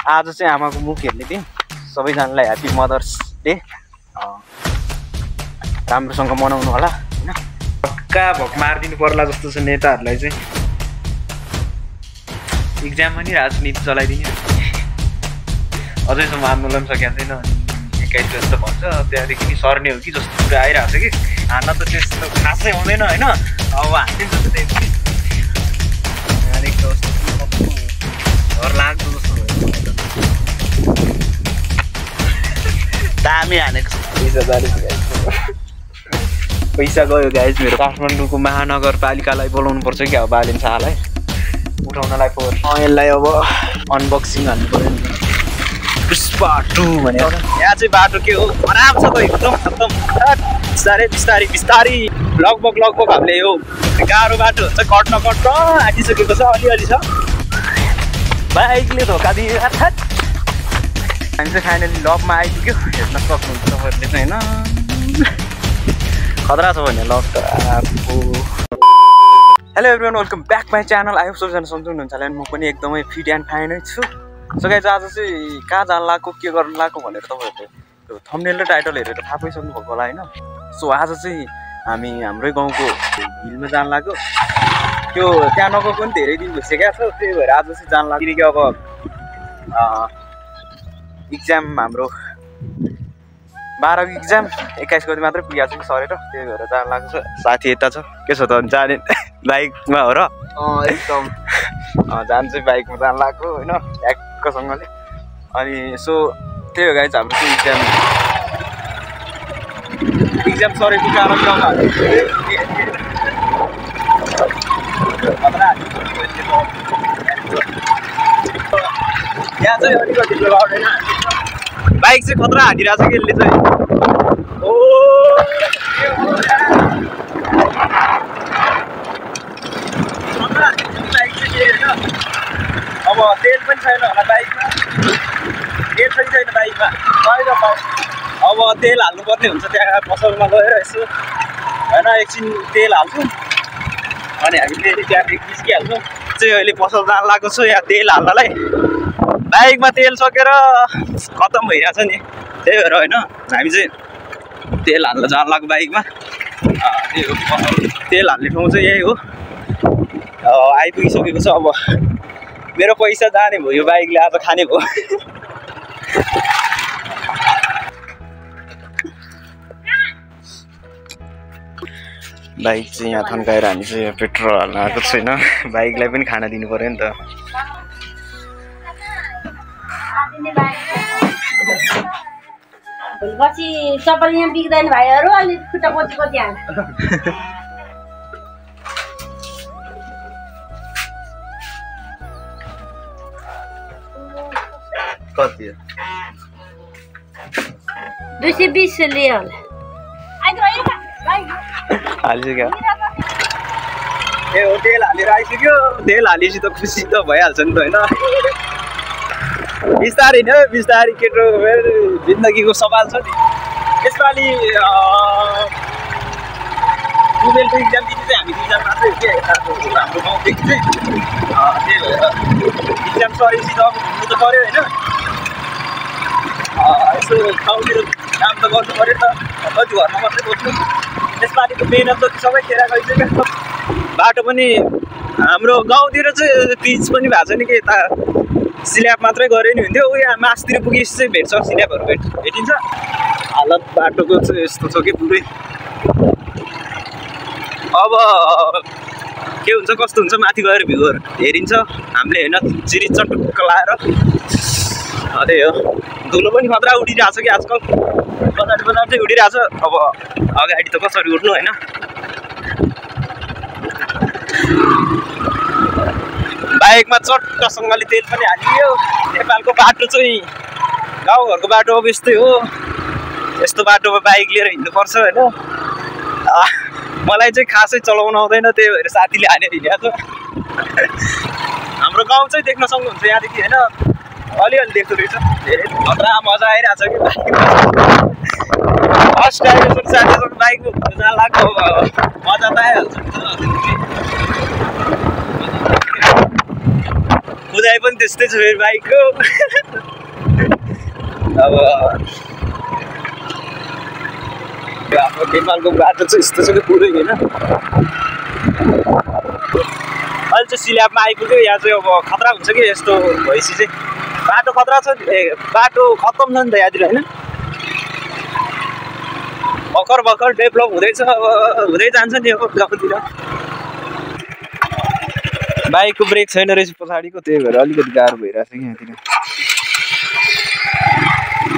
आज चाहिँ आमाको मुख हेर्ने दिन। सबैजनालाई ह्याप्पी मदर्स डे। राम्रोसँग मनाउनु होला हैन। पक्का भक मारिदिनु पर्ला जस्तो छ नेताहरूलाई चाहिँ। एक्जाममा नि राजनीति चलाइदिने अझैसम्म आन्दोलन सकेको छैन। 21 जस्तो भन्छ त्यहाँदेखि नि सर्ने हो कि जस्तो कुरा आइरहेको छ कि हान्न त त्यस्तो खासै हुँदैन होइन। अब हान्दिन्छ त त्यही घर लाग्दो जस्तो दामी हानेको पैसा गयो गाइज मेरो। काठमाडौँको महानगरपालिकालाई बोलाउनु पर्छ कि अब बालेन शाहलाई उठाउनलाई फोर। यसलाई अब अनबक्सिङ हान्नु पऱ्यो नि। पुष्पा 2 भने यहाँ चाहिँ बाटो के हो आराम छ त एकदम एकदम बिस्तारै लगभग हामीले यो गाह्रो बाटो हुन्छ कट्न आँटिसकेको छ। अलिअलि छ बाइकले धोका दिए। हामी चाहिँ फाइनली लकमा आइपुग्यो। हेर्न सक्नुहुन्छ तपाईँहरूले चाहिँ होइन खतरा छ भने लक त आफू। Hello everyone welcome back my channel. I hope सबैजना सन्चै हुनुहुन्छ होला। म पनि एकदमै फिट एन्ड फाइनै छु। सो गाइज आज चाहिँ कहाँ जान लाग्यो के गर्नु लाग्यो भनेर तपाईँहरूले त्यो थम्बनेल र टाइटल हेरेर थाहा पाइसक्नु भएको होला होइन। सो आज चाहिँ हामी हाम्रै गाउँको हिलमा जान लाग्यो। त्यो त्यहाँ नगएको पनि धेरै दिन भइसकेको छ। त्यही भएर आज चाहिँ जान लाग्यो किनकि अब इक्जाम हाम्रो 12को इक्जाम 21 गते मात्रै पुगेको छ कि सरेर। त्यही भएर जान लाग्छ। साथी यता छ के छ त जाने बाइकमा हो र एकदम जान्छ बाइकमा जान लाग्यो होइन एक्कसँगले। अनि सो त्यही हो गाइज हाम्रो चाहिँ इक्जाम सरेको कारणले यहाँ चाहिँ अलिकति लगाउँदैन। बाइक चाहिँ खतरा हानिरहेको छ कि यसले चाहिँ। ओ खतरा बाइक चाहिँ के होइन। अब तेल पनि छैन होला बाइकमा। तेल पनि छैन बाइकमा। अब तेल हाल्नुपर्ने हुन्छ त्यहाँ पसलमा गएर यसो होइन एकछिन तेल हाल्छौँ अनि हामी फेरि त्यहाँदेखि निस्किहाल्छौँ। चाहिँ अहिले पसल जान लागेको छु यहाँ तेल हाल्नलाई। बाइकमा तेल सकेर खतम भइरहेछ नि। त्यही भएर होइन हामी चाहिँ तेल हाल्न जान लाग्यो बाइकमा। त्यही हो तेल हाल्ने ठाउँ चाहिँ यही हो। आइपुगिसकेको छ। अब मेरो पैसा जाने भयो यो बाइकले आज खाने भयो। बाइक चाहिँ यहाँ थन्काएर हामी चाहिँ पेट्रोल हाल्न आएको छैन। बाइकलाई पनि खाना दिनु पऱ्यो नि त। पछि चप्पल यहाँ बिग्दैन भाइहरू अलि खुट्टा कोची हाल्छ। कति 220 लियो होला। हालिसक्यो ए हो तेल हालेर आइसक्यो। तेल हालेपछि त खुसी त भइहाल्छ नि त होइन। बिस्तारै नै बिस्तारै केटो जिन्दगीको सवाल छ नि। यसपालि टुवेल्भ इक्जाम दिने चाहिँ हामी दुईजना मात्रै हो कि हाम्रो गाउँदेखि चाहिँ। त्यही भएर इक्जाम सरेपछि त अब घुम्नु त पऱ्यो होइन। यसो गाउँतिर काम त गर्नु पऱ्यो नि त। कति घरमा मात्रै बस्नु। यसपालिको मेहनत त सबै खेर गइसक्यो। बाटो पनि हाम्रो गाउँतिर चाहिँ पिच पनि भएको छैन कि यता स्ल्याब मात्रै गरे नि हुन्थ्यो। उयो मासतिर पुगेपछि चाहिँ भेट्छ स्ल्याबहरू भेटिन्छ। हालत बाटोको चाहिँ यस्तो छ कि पुरै। अब के हुन्छ कस्तो हुन्छ माथि गएर भ्यूहरू हेरिन्छ हामीले होइन। चिरी चटुक्क लाएर त्यही हो। धुलो पनि खतरा उडिरहेको छ कि आजकल। बजार चाहिँ उडिरहेको छ। अब अगाडि त कसरी उड्नु होइन। बाइकमा चट्टसँगले तेल पनि हालियो। नेपालको बाटो चाहिँ गाउँघरको बाटो अब यस्तै हो। यस्तो बाटोमा बाइक लिएर हिँड्नुपर्छ होइन। मलाई चाहिँ खासै चलाउन आउँदैन त्यही भएर साथीले हानेर हिँडेको छ। हाम्रो गाउँ चाहिँ देख्न सक्नुहुन्छ यहाँदेखि होइन। अलिअलि देख्दो रहेछ। धेरै खतरा मजा आइरहेछ कि फर्स्ट टाइम साथीसँग बाइकमा घुम्नु जान लाग्यो। मजा त आइहाल्छ नि त। बुझाइ पनि त्यस्तै छ फेरि बाइकको अब नेपालको बाटो चाहिँ यस्तो छ कि पुरै होइन अहिले चाहिँ सिल्यापमा आइपुग्यो यहाँ चाहिँ अब खतरा हुन्छ कि यस्तो भएपछि चाहिँ बाटो खतरा छ बाटो खत्तम छ नि त यहाँतिर होइन भर्खर भर्खर डेभलप हुँदैछ अब हुँदै जान्छ नि अब गाउँतिर बाइकको ब्रेक छैन रहेछ पछाडिको त्यही भएर अलिकति गाह्रो भइरहेको छ कि यहाँतिर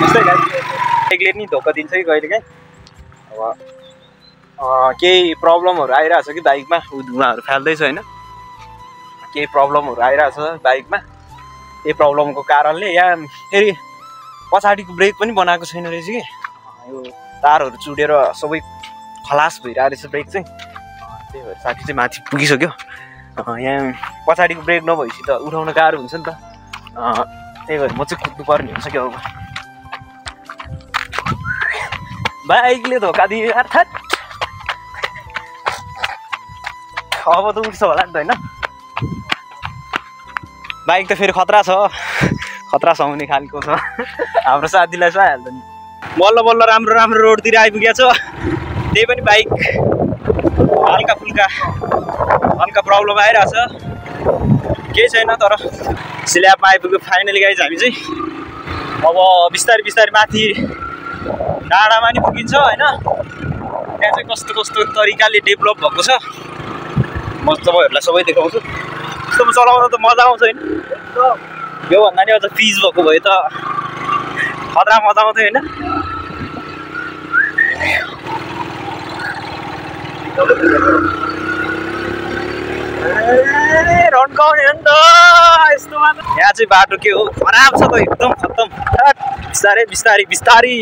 यस्तै बाइकले नि धोका दिन्छ कि कहिले काहीँ अब केही प्रब्लमहरू आइरहेछ कि बाइकमा धुवाहरू फाल्दैछ होइन केही प्रब्लमहरू आइरहेछ बाइकमा त्यही प्रब्लमको कारणले यहाँ फेरि पछाडिको ब्रेक पनि बनाएको छैन रहेछ कि यो तारहरू चुडेर सबै खलास भइरहेको रहेछ ब्रेक चाहिँ त्यही भएर साथी चाहिँ माथि पुगिसक्यो यहाँ पछाडिको ब्रेक नभएपछि त उठाउन गाह्रो हुन्छ नि त त्यही भएर म चाहिँ कुद्नुपर्ने हुन्छ क्या अब बाइकले धोका दियो अर्थात् अब त उठ्छ होला नि त होइन बाइक त फेरि खतरा छ खतरा सुहाउने खालको छ हाम्रो साथीलाई सुहाइहाल्छ नि बल्ल बल्ल राम्रो राम्रो रोडतिर आइपुगेको छ त्यही पनि बाइक हल्का फुल्का प्रब्लम आइरहेछ केही छैन तर स्ल्याबमा आइपुग्यो फाइनली गाइज हामी चाहिँ अब बिस्तारै बिस्तारै माथि डाँडामा नि पुगिन्छ होइन त्यहाँ चाहिँ कस्तो कस्तो तरिकाले डेभलप भएको छ म तपाईँहरूलाई सबै देखाउँछु यस्तोमा चलाउन त मजा आउँछ होइन योभन्दा नि अझ पिच भएको भए त खतरा मजा आउँथ्यो होइन रन्काउने हो नि त यस्तोमा यहाँ चाहिँ बाटो के हो खराब छ त एकदम खत्तम बिस्तारै बिस्तारै बिस्तारै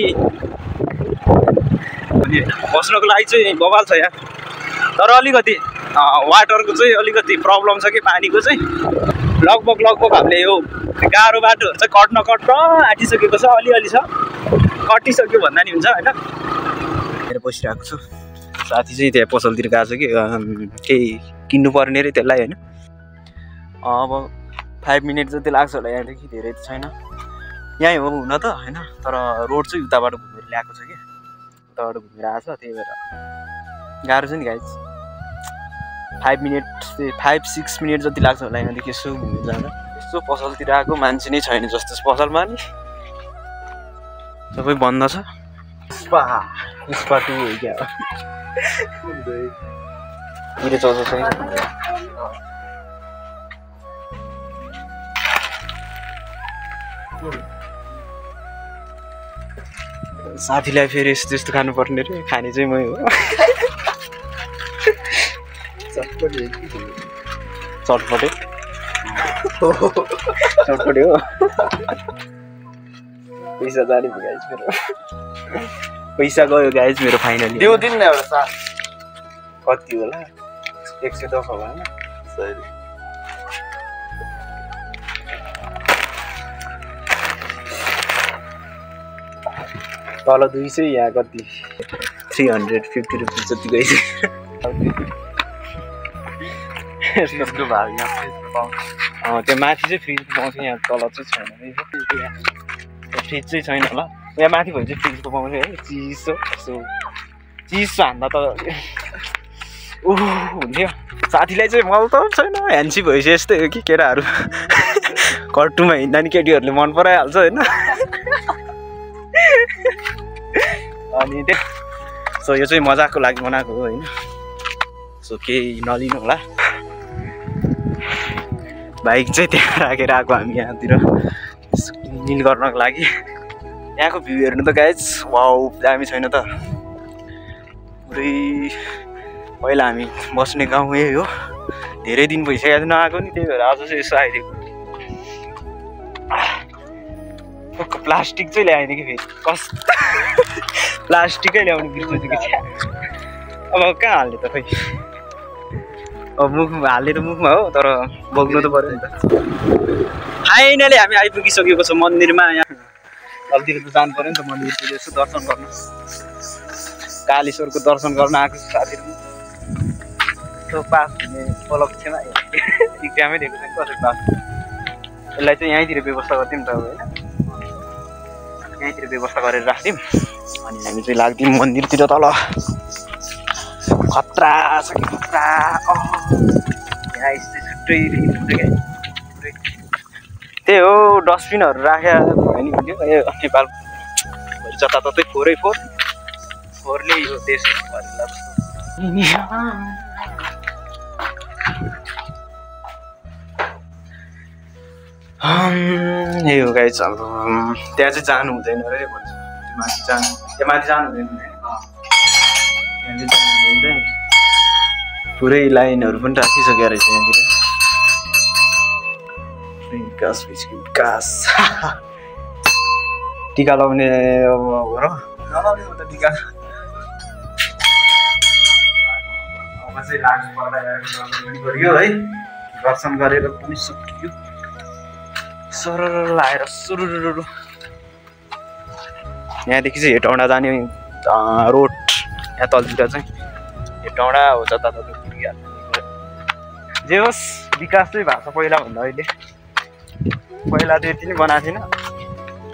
बस्नको लागि चाहिँ बवाल छ यहाँ तर अलिकति वाटरको चाहिँ अलिकति प्रब्लम छ कि पानीको चाहिँ लगभग हामीले यो गाह्रो बाटोहरू चाहिँ कट्न आँटिसकेको छ अलिअलि छ कटिसक्यो भन्दा नि हुन्छ होइन मेरो बसिरहेको छु साथी चाहिँ त्यहाँ पसलतिर गएको छ कि केही किन्नु पर्ने रे त्यसलाई होइन अब 5 मिनट जति लाग्छ होला यहाँदेखि धेरै त छैन यहीँ हो हुन त होइन तर रोड चाहिँ उताबाट घुमेर ल्याएको छ कि उताबाट घुमेर आएको छ त्यही भएर गाह्रो छ नि गाइज 5-6 मिनट जति लाग्छ होला यहाँदेखि यसो घुमेर जाँदा यसो पसलतिर आएको मान्छे नै छैन जस्तो पसलमा नि सबै बन्द छ पुष्पा 2 हो क्या मेरो चौधो छैन साथीलाई फेरि यस्तो यस्तो खानुपर्ने रे खाने चाहिँ मै हो चटपटे हो पैसा जाने भयो गाइज मेरो पैसा गयो गाइज मेरो फाइनली त्यो दिन न एउटा साथ कति होला 110 होला होइन सरी तल 200 यहाँ कति 350 रुपियाँ जति गइछ यसको भाग यहाँ त्यो माथि चाहिँ फ्रिज पाउँछ यहाँ तल चाहिँ छैन फ्रिज चाहिँ छैन होला यहाँ माथि भयो चाहिँ फ्रिजको पाउँछ है चिसो चिसो हान्दा त हुन्थ्यो साथीलाई चाहिँ मल त छैन ह्यान्सी भएपछि यस्तै हो कि केटाहरू कट्टुमा हिँड्दा नि केटीहरूले मन पराइहाल्छ होइन अनि सो यो चाहिँ मजाको लागि बनाएको हो होइन सो केही नलिनु होला बाइक चाहिँ त्यहाँ राखेर आएको हामी यहाँतिर निल गर्नको लागि यहाँको भ्यू हेर्नु त गाइज वाउ दामी छैन त पुरै पहिला हामी बस्ने गाउँ यही हो धेरै दिन भइसकेको थियो नआएको नि त्यही भएर आज चाहिँ यसो आइदिएको प्लास्टिक चाहिँ ल्याएन कि फेरि कस्तो प्लास्टिकै ल्याउनु बिर्सेछु कि अब कहाँ हाल्ने त खै अब मुखमा हाल्ने त मुखमा हो तर बोक्नु त पऱ्यो नि त फाइनली हामी आइपुगिसकेको छ मन्दिरमा यहाँ तलतिर त जानु पऱ्यो नि त मन्दिरतिर यसो दर्शन गर्न कालेश्वरको दर्शन गर्न आएको छु साथीहरू त्यो पास हुने उपलक्ष्यमा इक्जामै दिएको छैन कसरी पास यसलाई चाहिँ यहीँतिर व्यवस्था गरिदिउँ त अब होइन यहीँतिर व्यवस्था गरेर राखिदिउँ अनि हामी चाहिँ लाग्दिउँ मन्दिरतिर तल खतरा छ कि खतरा यहाँ छुट्टै त्यही हो डस्टबिनहरू राख्या भयो नि हुन्थ्यो नेपाल जताततै फोहोरै फोहोरले यो देश भरिला जस्तो यही हो गाइस अब त्यहाँ चाहिँ जानु हुँदैन रे भन्छ त्यो माथि जानु हुँदैन त्यहाँ चाहिँ जानु हुँदैन पुरै लाइनहरू पनि राखिसकेको रहेछ यहाँतिर विकास टिका लाउने अब हो र नलाउने हो त टिका अब चाहिँ लाग्नु पर्दा गरियो है दर्शन गरेर पनि सकियो सरर लाएर सुरुरु यहाँदेखि चाहिँ हेटौँडा जाने रोड यहाँ तलतिर चाहिँ हेटौँडा हो जताततै पुगिहाल्छ जे होस् विकास चाहिँ भएको छ पहिलाभन्दा अहिले पहिला त यति नै बनाएको थिएन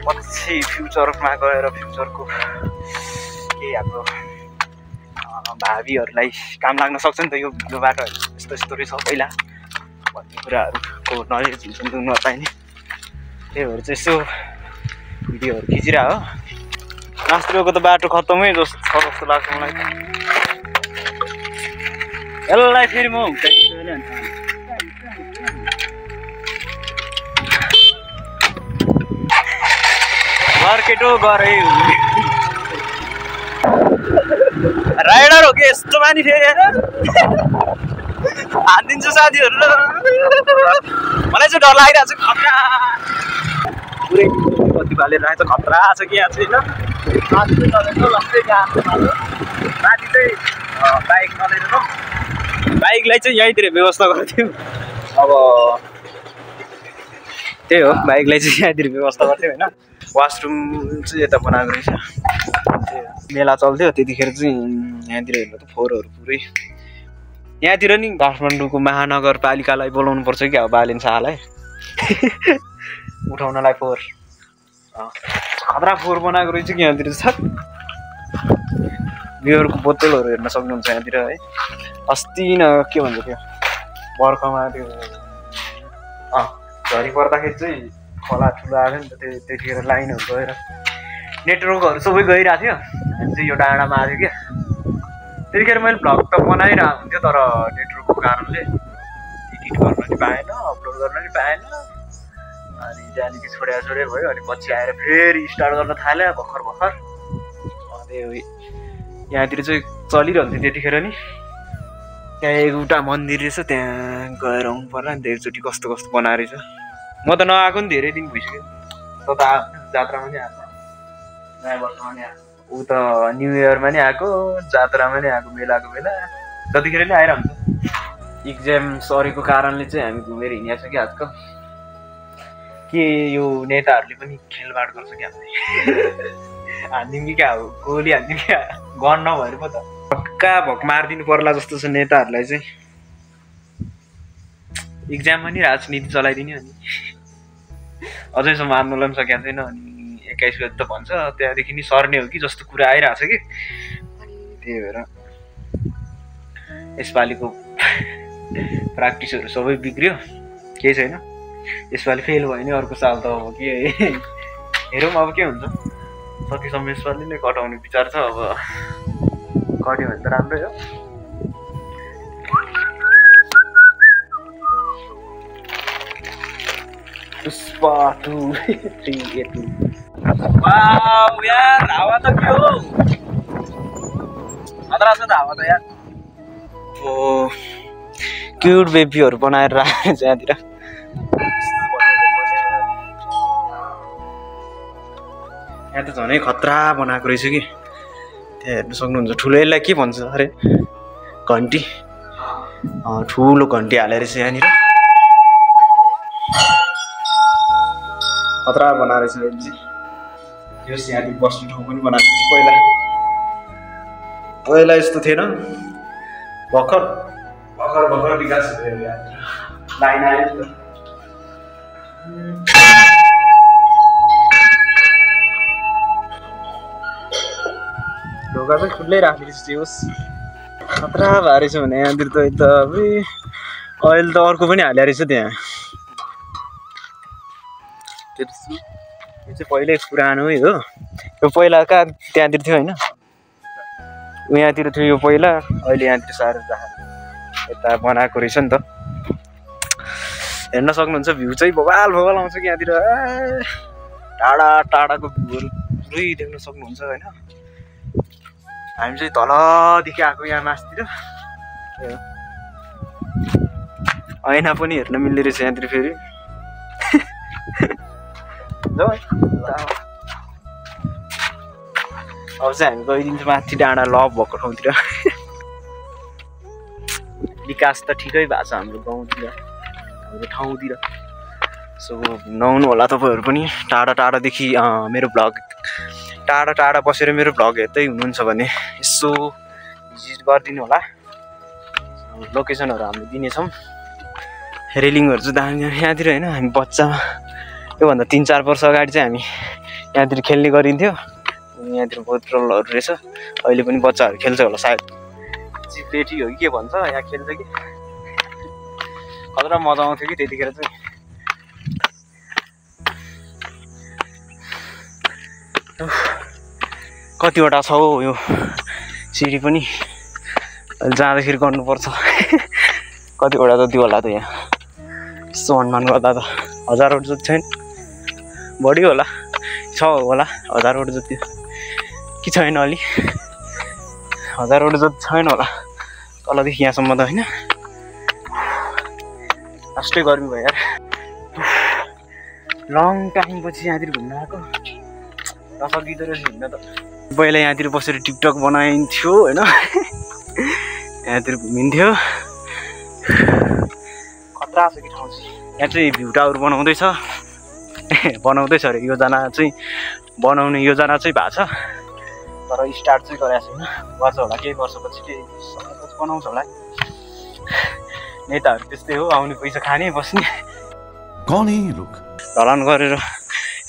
पछि फ्युचरमा गएर फ्युचरको केही हाम्रो भावीहरूलाई काम लाग्न सक्छ नि त यो बाटो यस्तो यस्तो रहेछ पहिला भन्ने कुराहरूको नलेज हुन्छ नि त नपाइने त्यही भएर चाहिँ यसो भिडियोहरू खिचिरह हो मास्टरको त बाटो खत्तमै जस्तो छ जस्तो लाग्छ मलाई यसलाई फेरि म मार्केटो गरे राइडर हो कि यस्तो मानि फेरि हानिदिन्छु साथीहरू मलाई चाहिँ डर लागिरहेको छ खतरा पुरै कति बालेर राखेको छ खतरा छ कि यहाँ चाहिँ माथि चाहिँ चलेको लस्टै माथि चाहिँ बाइक चलेर बाइकलाई चाहिँ यहीँतिर व्यवस्था गर्थ्यौँ अब त्यही हो बाइकलाई चाहिँ यहाँतिर व्यवस्था गर्थ्यौँ होइन वासरुम चाहिँ यता बनाएको रहेछ मेला चल्थ्यो त्यतिखेर चाहिँ यहाँतिर हेर्नु त फोहोरहरू पुरै यहाँतिर नि काठमाडौँको महानगरपालिकालाई बोलाउनु पर्छ कि अब बालेन शाहलाई उठाउनलाई फोहोर खतरा फोहोर बनाएको रहेछ कि यहाँतिर छ बियरको बोतलहरू हेर्न सक्नुहुन्छ यहाँतिर है अस्ति न के भन्छ त्यो बर्खामा त्यो झरी पर्दाखेरि चाहिँ खोला ठुलो आयो नि त त्यतिखेर लाइनहरू गएर नेटवर्कहरू सबै गइरहेको थियो हामी चाहिँ यो डाँडामा आएको थियो क्या त्यतिखेर मैले भ्लग त बनाइरहेको हुन्थ्यो तर नेटवर्कको कारणले एडिट गर्न नि पाएन अपलोड गर्न नि पाएन अनि त्यहाँदेखि छोडेर भयो अनि पछि आएर फेरि स्टार्ट गर्न थाल्यो भर्खर त्यही यहाँतिर चाहिँ चलिरहन्थ्यो त्यतिखेर नि त्यहाँ एउटा मन्दिर रहेछ त्यहाँ गएर आउनु पर्ला नि त एकचोटि कस्तो कस्तो बनाएर रहेछ म त नआएको नि धेरै दिन भइसक्यो त जात्रामा नि आएको नयाँ वर्षमा नि आएको ऊ त न्यु इयरमा नि आएको जात्रामा नि आएको मेलाको बेला जतिखेर नि आइरहन्छ इक्जाम सरेको कारणले चाहिँ हामी घुमेर हिँडेको छ कि आजकल के यो नेताहरूले पनि खेलबाड गर्छ कि हामीले हान्दिउँ कि क्या हो गोली हान्दिउँ क्या गन नभएर पो त पक्का भक मारिदिनु पर्ला जस्तो छ नेताहरूलाई चाहिँ इक्जाममा नि राजनीति चलाइदिने अनि अझैसम्म आन्दोलन सकेको छैन अनि 21 गते त भन्छ त्यहाँदेखि नि सर्ने हो कि जस्तो कुरा आइरहेको छ कि अनि त्यही भएर यसपालिको प्र्याक्टिसहरू सबै बिग्रियो केही छैन यसपालि फेल भयो नि अर्को साल त अब के हेरौँ अब के हुन्छ सकेसम्म यसपालि नै कटाउने विचार छ अब कट्यो भने त राम्रै हो पुष्पा 2 3 वाउ यार हावा त के हो खतरा छ त हावा त यार ओ क्युट बेबीहरू बनाएर राखेको छ यहाँतिर यहाँ त झनै खतरा बनाएको रहेछ कि त्यहाँ हेर्नु सक्नुहुन्छ ठुलो यसलाई के भन्छ अरे घन्टी ठुलो घन्टी हालेर रहेछ यहाँनिर खतरा बनाएर रहेछ यो यहाँदेखि बस्ने ठाउँ पनि बनाएको छ पहिला यस्तो थिएन भर्खर विकास भयो लाइन आयो ढोका चाहिँ खुल्लै राख्ने रहेछ होस् खतरा भए रहेछ भने यहाँतिर त अहिले त अर्को पनि हाल्या रहेछ त्यहाँ यो चाहिँ पहिल्यै पुरानो है हो यो पहिला कहाँ त्यहाँतिर थियो होइन यहाँतिर थियो यो पहिला अहिले यहाँतिर साह्रो यता बनाएको रहेछ नि त हेर्न सक्नुहुन्छ भ्यू चाहिँ बबाल बबाल आउँछ कि यहाँतिर टाढा टाढाको भ्यूहरू पुरै देख्न सक्नुहुन्छ होइन हामी चाहिँ तलदेखि आएको यहाँ मासतिर ऐना पनि हेर्न मिल्ने रहेछ यहाँतिर फेरि अब चाहिँ हामी गइदिन्छौँ माथि डाँडा लभ भएको ठाउँतिर विकास त ठिकै भएको छ हाम्रो गाउँतिर हाम्रो ठाउँतिर सो नआउनु होला तपाईँहरू पनि टाढा टाढादेखि मेरो भ्लग टाढा टाढा बसेर मेरो भ्लग हेर्दै हुनुहुन्छ भने यसो भिजिट गरिदिनु होला लोकेसनहरू हामीले दिनेछौँ रेलिङहरू चाहिँ दामी यहाँतिर होइन हामी बच्चामा योभन्दा 3-4 वर्ष अगाडि चाहिँ हामी यहाँतिर खेल्ने गरिन्थ्यो यहाँतिर बोतलहरू रहेछ अहिले पनि बच्चाहरू खेल्छ होला सायद चिप्लेटी हो कि के भन्छ यहाँ खेल्छ कि खतरा मजा आउँथ्यो कि त्यतिखेर चाहिँ कतिवटा छ हौ यो सिडी पनि जाँदाखेरि गर्नुपर्छ कतिवटा जति होला त यहाँ यसो अनुमान गर्दा त 1000वटा जति छैन बढी होला छ होला 1000वटा जति कि छैन अलि 1000वटा जति छैन होला तलदेखि यहाँसम्म त होइन लास्टै गर्मी भयो यार लङ टाइम पछि यहाँतिर घुम्न आएको नसकिँदो रहेछ हिँड्न त पहिला यहाँतिर बसेर टिकटक बनाइन्थ्यो होइन यहाँतिर घुमिन्थ्यो खतरा छ कि ठाउँ चाहिँ यहाँ चाहिँ भ्यू टावर बनाउँदैछ अरे योजना चाहिँ बनाउने योजना चाहिँ भएको छ तर स्टार्ट चाहिँ गरेको छैन गर्छ होला केही वर्षपछि केही बनाउँछ होला नेताहरू त्यस्तै हो आउने पैसा खाने बस्ने ढलान गरेर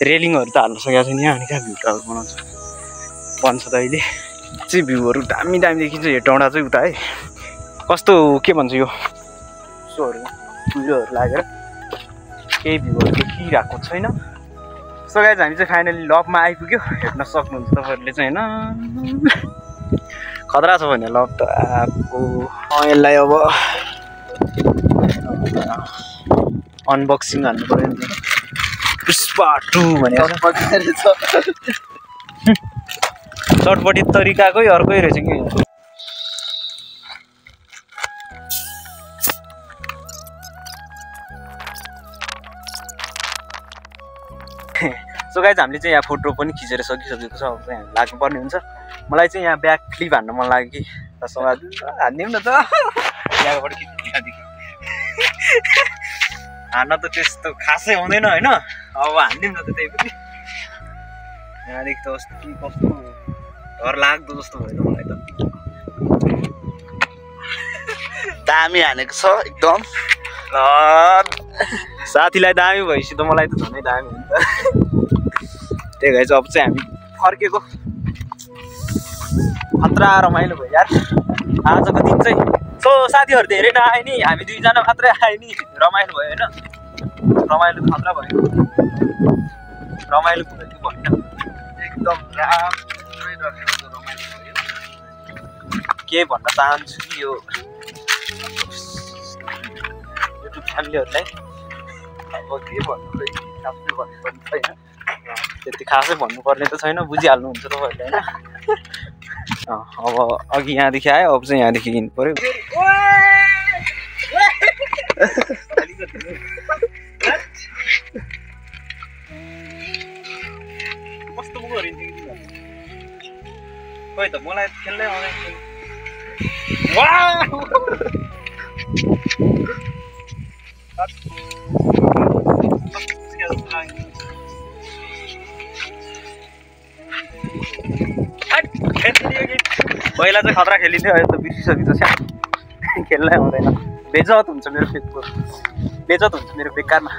रेलिङहरू त हाल्न सकेको छैन यहाँ अनि कहाँ भ्यू टावर बनाउँछ बन्छ त अहिले चाहिँ भ्यूहरू दामी दामी देखिन्छ हेटौँडा चाहिँ उता है कस्तो के भन्छ यो सोहरू कुहिरोहरू लागेर केही भ्यूहरू देखिरहेको छैन सो गाइज हामी चाहिँ फाइनली लभमा आइपुग्यो हेर्न सक्नुहुन्छ तपाईँहरूले चाहिँ होइन खतरा छ भने लभ त आएको यसलाई अब अनबक्सिङ हान्नु पऱ्यो नि पुष्पा 2 भनेर चटपटी तरिकाकै अर्कै रहेछ कि सो गाइज हामीले चाहिँ यहाँ फोटो पनि खिचेर सकिसकेको छ अब चाहिँ हामी लाग्नुपर्ने हुन्छ मलाई चाहिँ यहाँ ब्याक क्लिप हान्न मन लाग्यो कि हानिदिउँ न त यहाँबाट खिच्नु हान्न त त्यस्तो खासै हुँदैन होइन अब हानिदिउँ न त त्यही पनि यहाँदेखि त कस्तो डर लाग्दो जस्तो भयो त मलाई त दामी हानेको छ एकदम साथीलाई दामी भएपछि त मलाई त झनै दामी हुन्छ त्यही भएर चाहिँ अब चाहिँ हामी फर्केको खतरा रमाइलो भयो यार आजको दिन चाहिँ सो साथीहरू धेरै नआए नि हामी दुईजना मात्रै आयो नि रमाइलो भयो होइन रमाइलो त खतरा भयो रमाइलो भयो कि भएन एकदम रमाइलो भयो के भन्न चाहन्छु कि यो युट्युब फ्यामिलीहरूलाई अब के भन्नु आफूले भन्नुपर्ने छैन त्यति खासै भन्नुपर्ने त छैन बुझिहाल्नुहुन्छ तपाईँहरूले होइन अब अघि यहाँदेखि आयो अब चाहिँ यहाँदेखि हिँड्नु पऱ्यो कस्तो पो गरिन्थ्यो कि खोइ त मलाई खेल्दै आउँदैन पहिला चाहिँ खतरा खेलिन्थ्यो अहिले त बिर्सिसकेको छ खेल्नै आउँदैन बेजत हुन्छ मेरो बेजत हुन्छ मेरो बेकारमा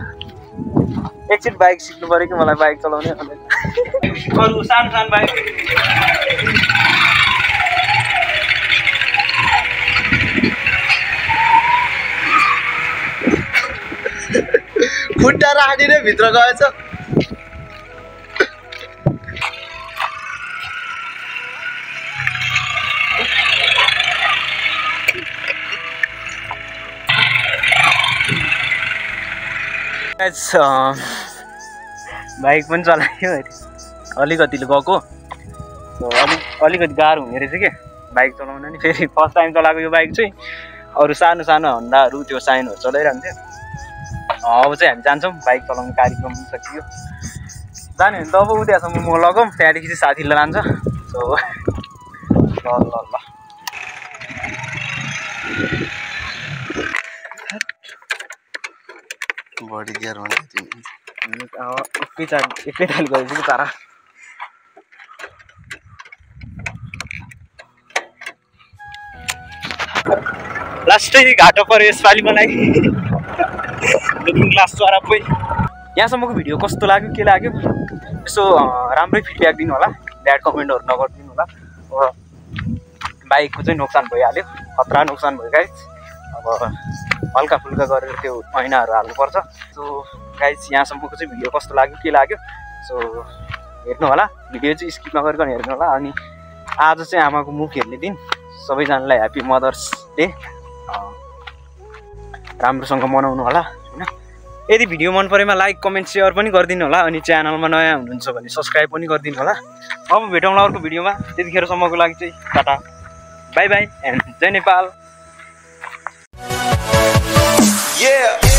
एकछिन बाइक सिक्नु पऱ्यो कि मलाई बाइक चलाउनै आउँदैन अरू सानो सानो बाइक खुट्टा राख्ने नै भित्र गएछ बाइक पनि चलायो अलिकतिले गएको अलिकति गाह्रो हुने रहेछ कि बाइक चलाउन नि फेरि फर्स्ट टाइम चलाएको यो बाइक चाहिँ अरू सानो सानो हन्डाहरू त्यो साइनहरू चलाइरहन्थ्यो अब चाहिँ हामी जान्छौँ बाइक चलाउने कार्यक्रम पनि सकियो जाने भने त अब उतासम्म म लगाऊँ त्यहाँदेखि चाहिँ साथीले लान्छ सो ल बडी गियर हुन्छ एकैताल गएपछि कि तारा लास्टै घाटो पऱ्यो यसपालि मलाई लुकिङ ग्लास चरापै यहाँसम्मको भिडियो कस्तो लाग्यो के लाग्यो यसो राम्रै फिडब्याक दिनु होला ब्याड कमेन्टहरू नगरिदिनु होला अब बाइकको चाहिँ नोक्सान भइहाल्यो खतरा नोक्सान भयो गाइज अब हल्का फुल्का गरेर त्यो ऐनाहरू हाल्नुपर्छ सो गाइज यहाँसम्मको चाहिँ भिडियो कस्तो लाग्यो के लाग्यो सो हेर्नु होला भिडियो चाहिँ स्किप नगरिकन हेर्नु होला अनि आज चाहिँ आमाको मुख हेर्ने दिन सबैजनालाई ह्याप्पी मदर्स डे राम्रोसँग मनाउनु होला होइन यदि भिडियो मन परेमा लाइक कमेन्ट सेयर पनि गरिदिनु होला अनि च्यानलमा नयाँ हुनुहुन्छ भने सब्सक्राइब पनि गरिदिनु होला अब भेटौँला अर्को भिडियोमा त्यतिखेरसम्मको लागि चाहिँ टाटा बाई बाई एन्ड जय नेपाल Yeah